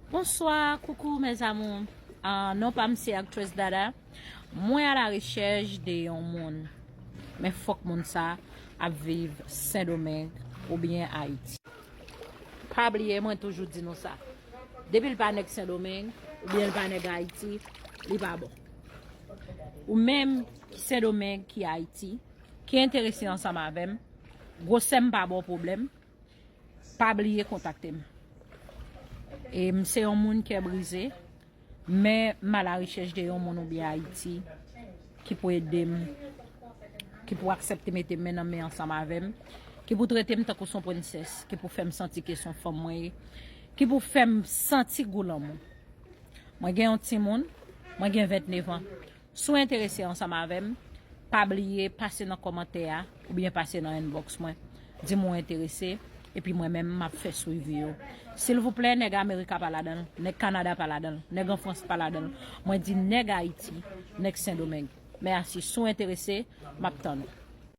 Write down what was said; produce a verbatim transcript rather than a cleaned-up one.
Bonsoir, coucou mes amours. Ah, non pa m se Actress Dada. Mwen a la rechèch de yon moun. Men fòk moun sa ap viv Sendomeng oubyen Ayiti. Pa bliye, mwen toujou di nou sa. Depi l pa nèg Sendomeng oubyen l pa nèg Ayiti, li pa bon. Ou menm ki Sendomeng, ki Ayiti, ki enterese ansanm avè m, gwosè m pa ba w pwoblèm, pa bliye kontakte m. E m se yon moun kè brize, men m a la rechèch de yon moun oubyen Ayiti ki pou ede m, ki pou aksepte mete men nan men ansanm avè m, ki pou trete m tankou s on prensès, ki pou fè m santi ke s on fanm mwen ye, ki pou fè m santi gou lanmou. Mwen gen yon timoun, mwen gen vennèf an. Si w enterese ansanm avè m, pa bliye pase nan kòmantè a oubyen pase nan inbox mwen. Di m ou enterese, epi mwen menm m ap fè swivi yo. Silvouplè, nèg Amerika pa ladan l, nèg Kanada pa ladan l, nèg an Frans pa ladan l. Mwen di nèg Ayiti, nèg Sendomeng. Mèsi, si w enterese, m ap tann ou.